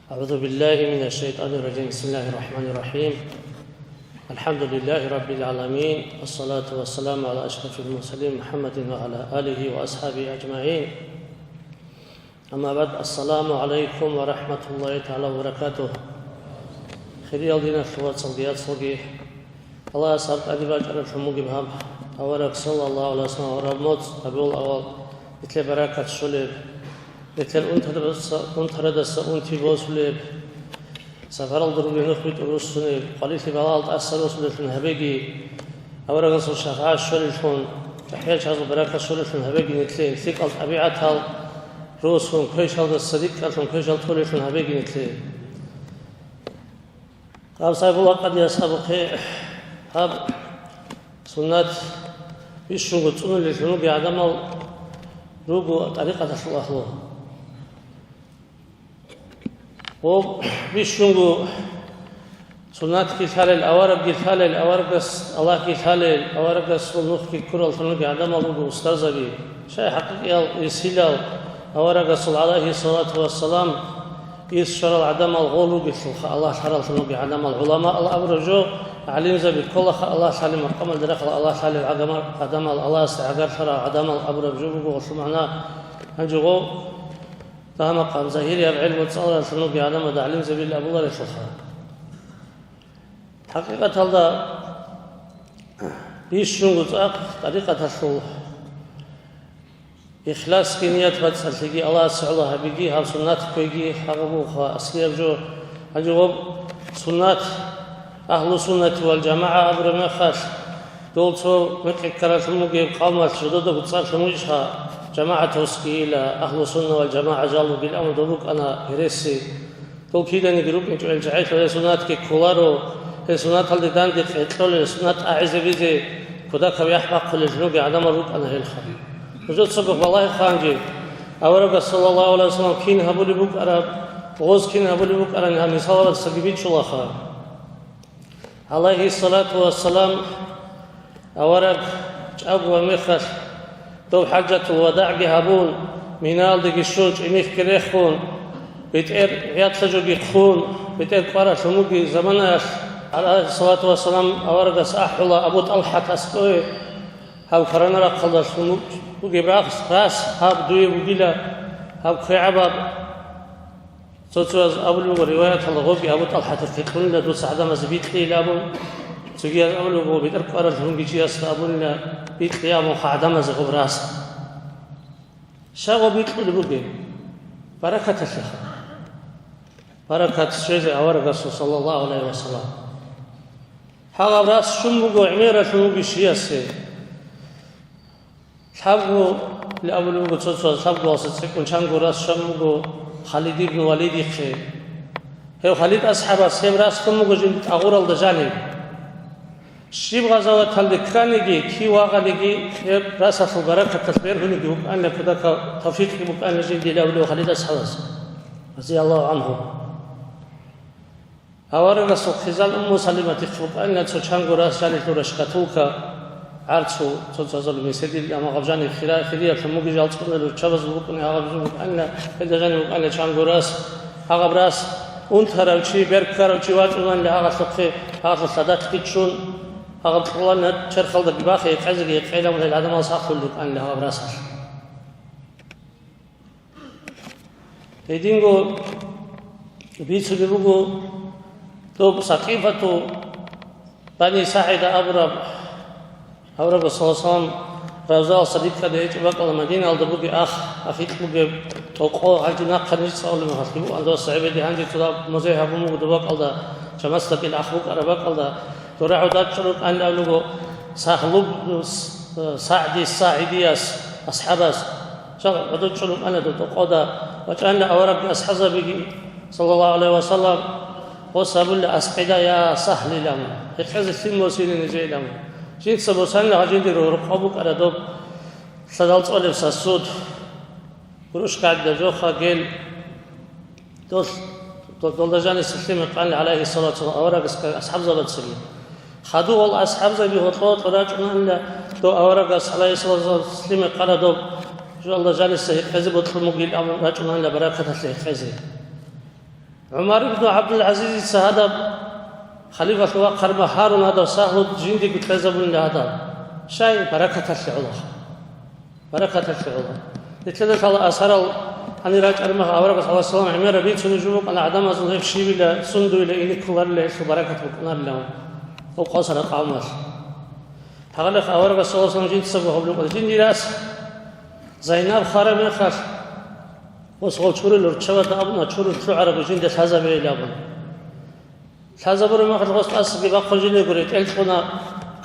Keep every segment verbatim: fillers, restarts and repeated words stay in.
أعوذ بالله من الشيطان الرجيم. بسم الله الرحمن الرحيم. الحمد لله رب العالمين. والصلاة والسلام على أشرف المرسلين محمد وعلى آله وأصحابه أجمعين. أما بعد. السلام عليكم ورحمة الله تعالى وبركاته. Хириял диналъул вацалги яцалги. Аллагьас гьаб тӀаде бачӀаралъун бугеб гьаб авараг, саллаллагьу гӀалайгьи вассалам, авараг моцӀ, Рабиул авал, нилъер баракат щолеб, нилъер унтарадаса, унтарадаса унти босулеб, сапаралда ругел нух битӀун руссунеб, къварилъи балагьал тӀаса росулеллъун гьабеги, аварагасул шафагӀат щолеллъун, чӀахӀиял чагӀазул баракат щолеллъун гьабеги нилъее, лъикӀал тӀабигӀатал росун, квешалдаса рикӀкӀалъун, квешал толеллъун гьабеги нилъее. Гьаб Сайфулла къадияс абухъе, гьаб суннат бищунго цӀунулеллъун ругел гӀадамал руго тӀарикъаталъул агьлу. Гъоб бищунго суннатги лъалел, аварагги лъалел, аварагас Аллагьги лъалел, аварагасул нухги ккураллъун ругел гӀадамал руго устарзаби. Щай хӀакъикъиял ирсилал аварагасул, гӀалайгьиссалату вассалам, ирс щварал гӀадамал гъол ругелъулха, Аллагь лъараллъун ругел гӀадамал, гӀуламаал абураб жо, гӀалимзаби кколаха, Аллагь лъалел макъамалда рахъал Аллагь лъалел гӀагамал-, гӀадамал, Аллагьасда гӀагарлъарал гӀадамал абураб жо буго гъолъул магӀна. Гьанже гъо, дагьа-макъам, загьирияб гӀилму цӀалараллъун ругел гӀадамазда гӀалимзабил абуларелъулха. ХӀакъикъаталда, бищунго цӀакъ тӀарикъаталъул ихласги, ният бацӀцӀалъиги, Аллагьасе гӀоло гьабиги, гьаб суннат кквеги, гьаб бугоха аслияб жо. Гьанже гъоб суннат, агьлу суннати вал жамагӀа абураб мехалъ, дол цо мекъи ккаралъун бугеб къавмалъ жодода гуцӀарлъун вугищха, жамагӀатасгийила, агьлу сунна вал жамагӀа жал ругил, амма доб букӀана гьереси. Дол киданиги рукӀинчӀо гьел жагьилъул, гьел суннатги кколаро, гьел суннаталде данде кьекьолел, суннат агӀизабизе кодакаб яхӀ бахъулел ругел гӀадамал рукӀана гьелха. Нужецаго балагьеха гьанже, аварагас, саллаллагьу гӀалайгьи вассалам, кин гьабулеб букӀараб, гъоз кин гьабулеб букӀараб гьаб мисалалдасаги бичӀчӀулаха. ГӀалайгьиссалату вассалам, авараг чӀаго ва мехалъ, дов хӀаджатул вадагӀги гьабун, Миналдеги щун, чӀимихьги рехун, бетӀер гӀятла жоги хъун, бетӀер кӀваралъун бугеб заманаялъ, гӀалайгьиссалату вассалам, аварагас ахӀула Абу ТӀалхӀат аскӀове, гьав карана рахъалдалъун бугеб рас, рас гьаб дуе бугила, гьаб квегӀаб аб. Цо-цояз абулеб буго риваяталда, гъоги Абу ТӀалхӀатахъе кьунила дуца гӀадамазе бикьейилан абун, цогияз абулеб буго, бетӀер кӀваралъунги чиясда абунила бикье абунха гӀадамазе гъоб рас. Щай гъоб бикьулеб бугеб? Баракаталъеха. Баракат щвезе аварагасул, саллаллагьу гӀалайгьи вассалам. Гьагъаб рас щун буго гӀемералъун вугев чиясе. Лъабго, абулеб буго цо-цояз, лъабгоялдаса цӀикӀкӀун чанго рас щван буго Халид ибн Валидихъе. Гьев Халид асхӀабас гьеб рас ккун буго жинда тӀагъуралда жанив. Щиб гъазаваталде кканиги, кив вагъаниги, гьеб расалъул баракаталъ бергьунебги букӀанила, кодакаб тавфикъги букӀанила жиндие абулев Халид асхӀабас, разияллагьу гӀангьу. Аварагасул хъизан Умму Салиматихъ букӀанила цо чанго рас жанив лъураб шкатулка, гӀарцул цо-цоязул меседил, амма гъаб жанив хира-, хириялъун бугеб жал цӀунулел руччабазул букӀунеб гьагъаб жо букӀанила, гьелда жанив букӀанила чанго рас. Гьагъаб рас унтарав чи, бер ккарав чи вачӀунанила гьагъалъухъе, гьагъалъул лъадалъги ччун, гьагъаб кьоланила черхалдаги бахъи гьекъезеги гьекъейилан гьел гӀадамал сахлъулел рукӀанила гьагъаб расалъ. Гьединго бицунеб буго доб Сакъифату Бани СагӀида абураб, аварагас, саллаллагьу гӀалайгьи вассалам, равзаялдаса рикӀкӀад гьечӀеб бакӀалда Мадинаялда бугеб ах, ахикь бугеб тӀокъо, гьанже нахъа ниж цӀалулеб мехалъги букӀана дос гӀебеде, гьанже цо доб музей гьабун буго доб бакӀалда, жамасдакил ах букӀараб бакӀалда, дора гӀодор чӀун рукӀанила абулеб буго Сагьлу, СагӀди СагӀидияс, асхӀабас. Жал гӀодор чӀун рукӀана доб тӀокъода, вачӀанила аварагги асхӀабзабиги, саллаллагьу гӀалайгьи вассалам, гъос абула: «Аскъида, я Сагьл», — илан, гьекъезе лъим босилин нижеилан. Жинца босанила гьал жиндир рокъоб букӀараб доб лъадал цӀолеб сосуд, кружка гӀадин жоха гел. Дол-, дол-, долда жаниса лъим гьекъанила, гӀалайгьиссалату вассалам, аварагасги асхӀабзабацаги. Хадув гьал асхӀабзаби гьоркьо-гьоркьо рачӀунанила, дов аварагас, гӀалайгьиссалату вассалам, лъим гьекъараб доб жолда жаниса гьекъезе бокьун бугин абун рачӀунанила баракаталъе гьекъезе. ГӀумар ибн ГӀабдул-ГӀазизица гьадаб, халифалъул вахъараб Гьарун гьадаб сагьлу жиндиго кьезабунила гьадаб. Щай? Баракаталъе гӀолохъ. Баракаталъе гӀоло. Нилъеда лъала асарал гьанир рачӀараб мехалъ, аварагас, гӀалайгьиссалам, гӀемераб бицунеб жо букӀана гӀадамазул гьеб щибила, сундуила, ине кколарила, гьелъул баракат букӀунарилан. Гьеб къосараб къавмалъ. Гьагъалихъ аварагас, саллаллагьу гӀалайгьи вассалам, жинцаго гьабулеб къоялъ, жиндир рас Зайнаб хвараб мехалъ, гъосул чурул руччабазда абуна, чурул лъугӀараб жинда лъазабейилан абун. Лъазабураб мехалъ гъос тӀасаги бахъун жиндирго ретӀел кьуна,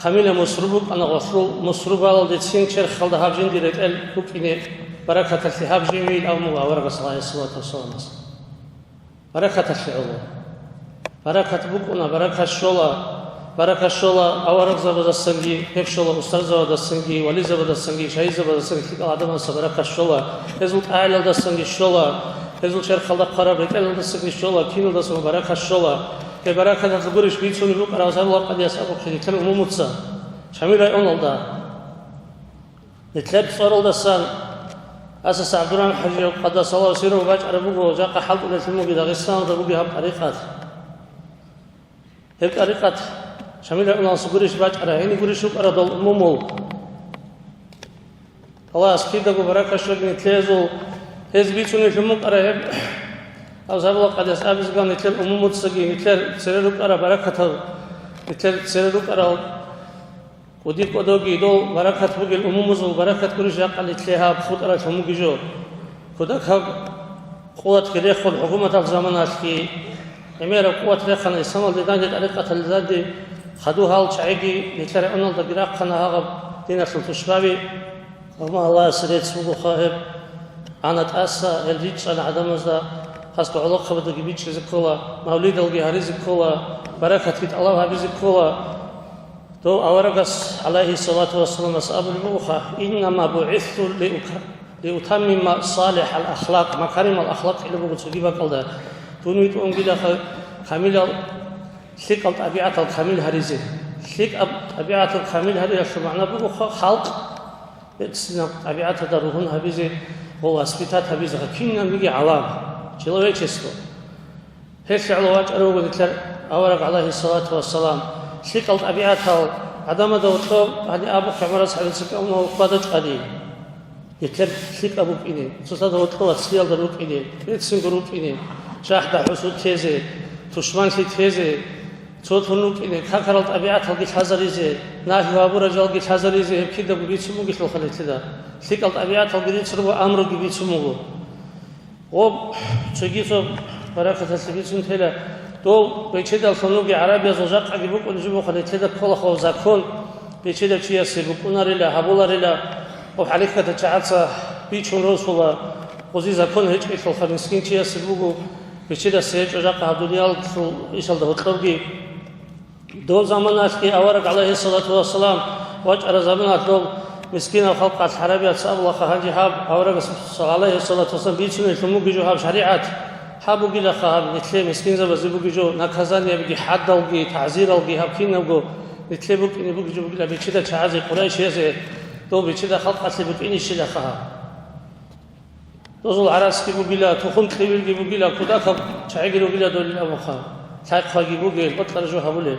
камила мусру букӀана гъосул, мусру балалдецин черхалда гьаб жиндир ретӀел букӀине, баракаталъе гьаб жив вийилан абун буго аварагас, гӀалайгьиссалату вассаламас. Баракаталъе гӀоло. Баракат букӀуна, баракат щола, баракат щола аварагзабаздасанги, гьеб щола устарзабаздасанги, вализабаздасанги, шагьидзабаздасанги, лъикӀал гӀадамаздаса баракат щола, гьезул тӀагӀелалдасанги щола, гьезул черхалда хъвараб ретӀелалдасанги щола, киналдасанги баракат щола. Гьеб баракаталъ гурищ бицунеб букӀараб асаб лакъадияс абухъе нилъер умумуца, Шамил районалда. Нилъер цӀоралдасан Асас ГӀабдурахӀман ХӀажияв къадасаллагьу сирругьу бачӀараб буго, жакъа хӀалтӀулелъун буго Дагъистаналда бугеб гьаб тӀарикъат. Гьеб тӀарикъат Шамил районалдаса гурищ бачӀараб, гьениб гурищ букӀараб дол умумул. Аллагьас кидаго баракат щвеги нилъезул, гьез бицунелъун букӀараб гьеб, гьаб сабилалъ къадияс абизеган нилъер умумуцаги, нилъер цере рукӀарал баракатал, нилъер цере рукӀарал КӀуди-кӀодоги дол баракат бугел умумузул баракат гурищ жакъа нилъее гьаб хутӀаралъун бугеб жо. Кутакаб къуватги рехун хӀукуматалъ заманалъги, гӀемераб къуват рехана исламалде данде, тӀарикъаталде данде, хадув гьал чагӀиги нилъер районалдаги рахъана гьагъаб диналъул тушбаби. Амма Аллагьасе рецц бугоха гьеб. Ана тӀаса гьел ричӀчӀана гӀадамазда, хасго гӀолохъабаздаги бичӀчӀизе ккола, мавлидалги гьаризе ккола, баракатги тӀалаб гьабизе ккола. Дов аварагас, гӀалайгьиссалату вассаламас, абулеб бугоха: «Иннама бугӀисту лиука-, лиутаммима салихӀал ахлакъ», макаримал ахлакъ кьела буго цоги бакӀалда. Дун витӀун бугилаха камилал, лъикӀал тӀабигӀатал камил гьаризе. ЛъикӀаб тӀабигӀатал камил гьариялъул магӀна бугоха халкъ, берцинаб тӀабигӀаталда ругьун гьабизе ва воспитать гьабизе кинабниги гӀалам, человечество. Гьелъ гӀоло вачӀарав вуго нилъер авараг, гӀалайгьиссалату вассалам. ЛъикӀал тӀабигӀатал гӀадамазда гьоркьоб гьаниб абухъе, ГӀумар асхӀабица кӀавнав хьвада-чӀвади. Нилъер лъикӀаб букӀине, цоцазда гьоркьоб вацлиялда рукӀине, берцинго рукӀине, жахӀда-хӀусуд тезе, тушманлъи тезе, цолъун рукӀине, какарал тӀабигӀаталги лъазаризе, нагьи гьабурал жалги лъазаризе, гьеб кидаго бицун бугелъулха нилъеда. ЛъикӀал тӀабигӀаталги рицун буго, амруги бицун буго. Гъоб цогидаб баракаталъе бицун тела. Дов бечедаллъун вугев гӀарабиязул жакъаги букӀунеб жо бугоха, нилъеда кколаха закон, бечедав чиясе букӀунарила, гьабуларила. Гъоб хӀалихьатал чагӀаца бичун росула, гъози закон гьечӀелъулха, мискин чиясе буго, бечедасе гьечӀо жакъа гьаб дуниялалъул ишалда гьоркьобги. Дол заманалъги авараг, гӀалайгьиссалату вассалам, вачӀараб заманалъ дол мискинаб халкъалъ гӀарабияца абулаха, гьанже гьаб аварагас, гӀалайгьиссалату вассалам, бицунелъун бугеб жо гьаб шаригӀат, гьаб бугилаха гьаб нилъее мискинзабазе бугеб жо, наказаниябги, хӀадалги, тагӀзиралги гьаб кинабго нилъее букӀине бугеб жо бугила, бечедал чагӀазе, къурайшиязе, дол бечедал халкъалъе букӀинищилаха гьаб. Дозул гӀарацги бугила, тухум-кьибилги бугила, кутакаб чагӀиги ругила долил абунха, лъай-хъвайги бугел, бокьараб жо гьабулел.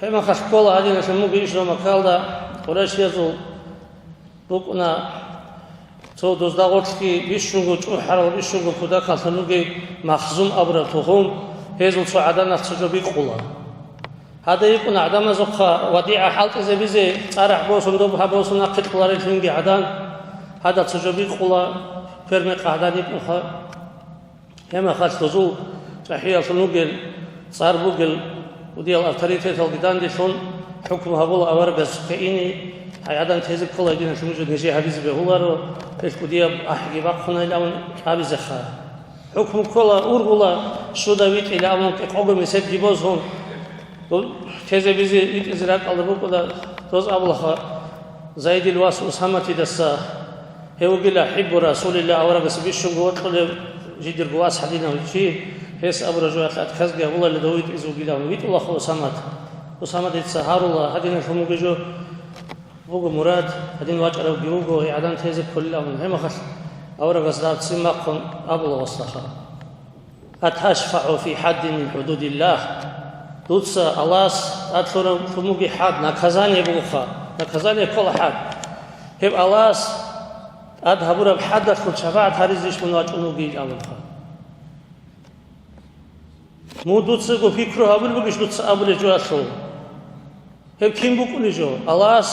Гьеб мехалъ ккола гьадиналъун буго иш дов Маккаялда къурайшиязул букӀуна цо дозда гъорлъги бищунго чӀухӀарал, бищунго кутакаллъун ругел Махзум абураб тухум, гьезул цо гӀаданас цо жо бикъула. Гьадин йикӀун гӀадамазухъа вадигӀа хӀалтӀизабизе, цӀарахӀ босун, доб гьаб босун нахъе кьоларелъунги гӀадан, гьадал цо жо бикъула, квер-мекъ гӀадан йикӀунха. Гьеб мехалъ дозул чӀахӀиялъун вугел, цӀар бугел, кӀудиял авторитеталги данделъун, хӀукму гьабула аварагасухъе ине, гьай гӀадан тезе ккола гьединалъун жо нижее гьабизе бегьуларо, гьел кӀудияб ахӀиги бахъунайилан абизеха. ХӀукму ккола, ургъула, щуда витӀила абун, кӀикъого меседги бозун, дол тезе-бизе витӀизе ракӀалда букӀула, доз абулаха Зайдил вас Усаматидаса, гьев вугила хӀиббу Расулилла, аварагас бищунго вокьулев жидерго вас гьадинав чи, гьес абураб жоялъе отказги гьабуларила дов витӀизе вугилан, витӀулаха Усамат. Усаматица гьарула, гьадиналъун бугеб жо буго мурад, гьадин вачӀаравги вуго, гьей гӀадан тезе кколилан абун. Гьеб мехалъ аварагас дагьаб ццин бахъун абула гъослаха. «АташфагӀу фи хӀаддин мин хӀудудиллагь». Дуца Аллагьас тӀад лъураб лъумуги хӀад, наказание бугоха, наказание ккола хӀад. Гьеб Аллагьас тӀад гьабураб хӀадалъул шапагӀат гьаризейищ мун вачӀун вугин абунха. Мун дуцаго пикру гьабулеб бугищ дуца абулеб жоялъул? Гьеб кин букӀунеб жо? Аллагьас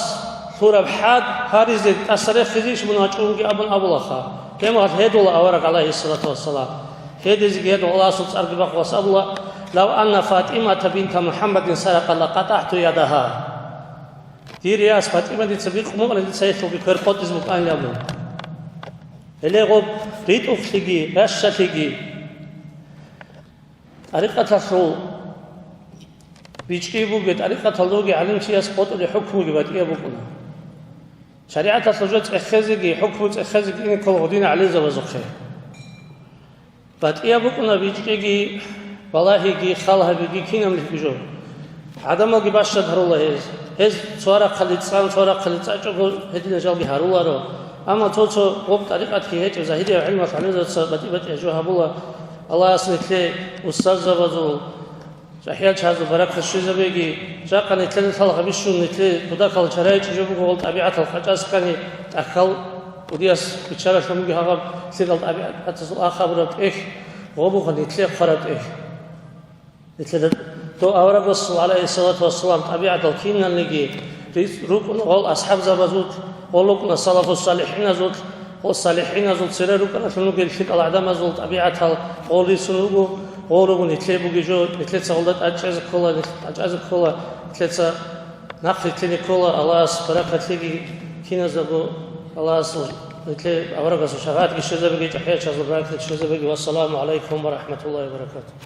лъураб хӀад гьаризе тӀаса рехизейищ мун вачӀунги абун абулаха. Гьеб мехалъ гьедула авараг, гӀалайгьиссалату вассалам. Гьедизеги гьедул Аллагьасул цӀарги бахъулас абула: «Лав анна ФатӀимата бинта МухӀаммадин саракъат лакъатӀагӀту ядагьа». Дир яс ФатӀима дица бикъун букӀана, дица гьелъулги квер къотӀизе букӀанилан абун. Гьеле гъоб ритӀухълъиги, ращалъиги. ТӀарикъаталъул бичӀчӀи бугеб, тӀарикъаталда вугев гӀалимчияс къотӀулеб хӀукмуги батӀияб букӀуна. ШаригӀаталъул жо цӀехезеги, хӀукму цӀехезеги ине ккола гъудина гӀалимзабазухъе. БатӀияб букӀуна бичӀчӀиги, балагьиги, хал гьабиги, кинабниги жо. ГӀадамалги бащад гьарула гьез. Гьез цо рахъалде цӀан, цо рахъалде цӀачӀого гьединал жалги гьаруларо. Амма цо-цо гъоб тӀарикъатги гьечӀеб загьирияб гӀилмалъ гӀалимзабаца батӀи-батӀияб жо гьабула. Аллагьас нилъее устарзабазул, чӀахӀиял чагӀазул баракат щвезабеги, жакъа нилъеда лъалха бищун нилъее кутакалда чара гьечӀеб жо буго гъол тӀабигӀатал къачӀаз ккани, тӀахьал кӀудияс биччаралъун буго гьаб лъидал тӀабигӀатазул ахабураб тӀехь, гъо буго нилъее хъвараб тӀехь. Нилъеда дов аварагасул, гӀалайгьиссалату вассалам, тӀабигӀатал киналниги рицӀ-, рукӀуна гъол асхӀабзабазул, гъол рукӀуна салафус салихӀиназул, гъол салихӀиназул цере рукӀаналъун ругел лъикӀал гӀадамазул тӀабигӀатал гъол рицун руго, гъол руго нилъее бугеб жо, нилъеца гъолда тӀадчӀезе ккола, нилъ-, тӀадчӀезе ккола, нилъеца нахъ рилълъине ккола. Аллагьас баракат лъеги киназдаго, Аллагьас нилъее аварагасул шапагӀатги щвезабеги, чӀахӀиял чагӀазул баракат щвезабеги. Вассаламу гӀалайкум ва рахӀматуллагьи ва баракатугь.